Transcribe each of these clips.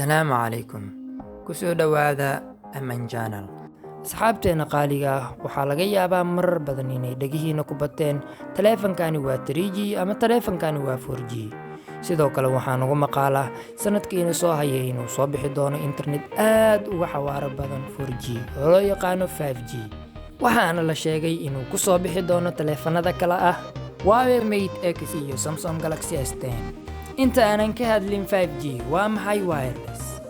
Assalaamu calaykum. Ku soo dhowaada Aman Channel. Asxaabteena qaaliga ah, waxaa laga yaabaa marar badan inay dhegihiina ku bateen taleefankani waa 3G ama taleefankani waa 4G. Sidoo kale waxaa nagu maqaalaa sanadkiina soo hayay inuu soo bixi doono internet aad uga xawaaro badan 4G oo loo yaqaano 5G. Waxaana la sheegay inuu ku soo bixi doono taleefanada kale ah Huawei Mate X iyo Samsung Galaxy S10. Inta aanan ka hadlin 5G, waa maxay wireless?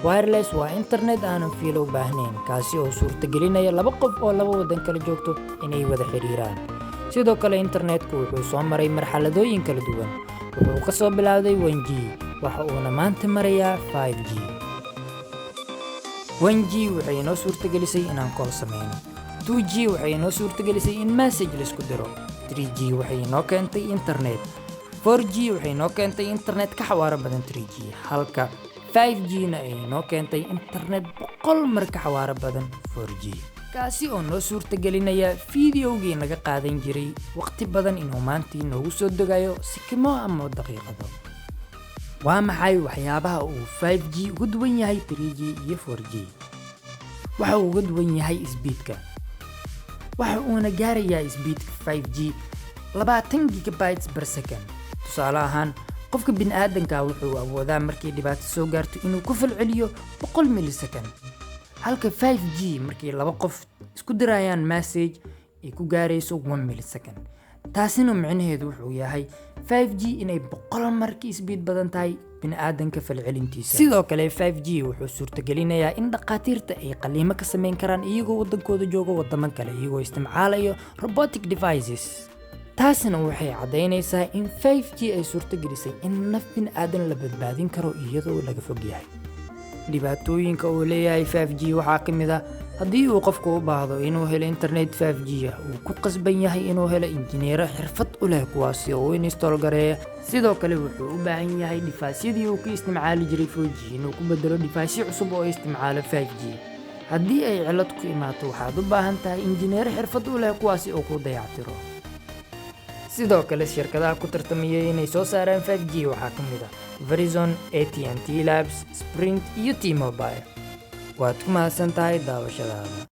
Wireless waa internet aanan fiilo u baahnayn, kaasi oo suurtagelinaya laba qof oo laba waddan kala joogto inay wada xiriiraan. Sidoo kale internetku wuxuu soo maray marxaladooyin kala duwan. Wuxuu ka soo bilowday 1G, waxa uuna maanta marayaa 5G. 1G waxay inoo suurtagelisay inaan call sameyno. 2G waxay inoo suurtagelisay in message la isku diro. 3G waxay inoo keentay internet. 4G waxay inoo keentay internet ka xawaaro badan 3G, halka 5G na ay inoo keentay internet 100 mar ka xawaaro badan 4G. Kaasi oo noo suurtagelinaya fiidiyowgii naga qaadan jiray waqti badan inuu maanta inoogu soo degayo sikimo ama daqiiqado. Waa maxay waxyaabaha uu 5G uga duwan yahay 3G iyo 4G? Waxa uu uga duwan yahay speedka. Waxa uuna gaarayaa speedka 5G 20 gigabytes per second. Tusaale ahaan, qofka bini'aadanka wuxuu awoodaa markii dhibaato soo gaarto inuu ku falceliyo 100 millisecond. Halka 5G markii laba qof isku dirayaan message ay ku gaarayso 1 millisecond. Taasina micnaheedu wuxuu yahay 5G inay 100 mar ka speed badan tahay bini'aadanka falcelintiisa. Sidoo kale 5G wuxuu suurtagelinayaa in dhakhaatiirta ay qalliimo ka sameyn karaan iyagoo waddankooda jooga waddamo kale, iyagoo isticmaalayo robotic devices. Taasina waxay caddaynaysaa in 5G ay suurtagelisay in naf bini'aadan la badbaadin karo iyadoo laga fog yahay. Dhibaatooyinka uu leeyahay 5G waxaa ka mid ah haddii uu qofku u baahdo inuu helo internet 5G ah, uu ku qasban yahay inuu helo injineero xirfad u leh, kuwaasi oo u install gareeya. Sidoo kale wuxuu u baahan yahay device-yadii uu ku isticmaali jiray 4G inuu ku bedelo device cusub oo isticmaalo 5G. Haddii ay cillad ku imaato, waxaad u baahan tahay injineero xirfad u leh, kuwaasi oo ku dayactiro. Sidoo kale shirkadaha ku tartamaya inay soo saaraan 5G waxaa ka mid ah Verizon, AT&T Labs, Sprint iyo T-Mobile. Waad ku mahadsan tahay daawashadaada.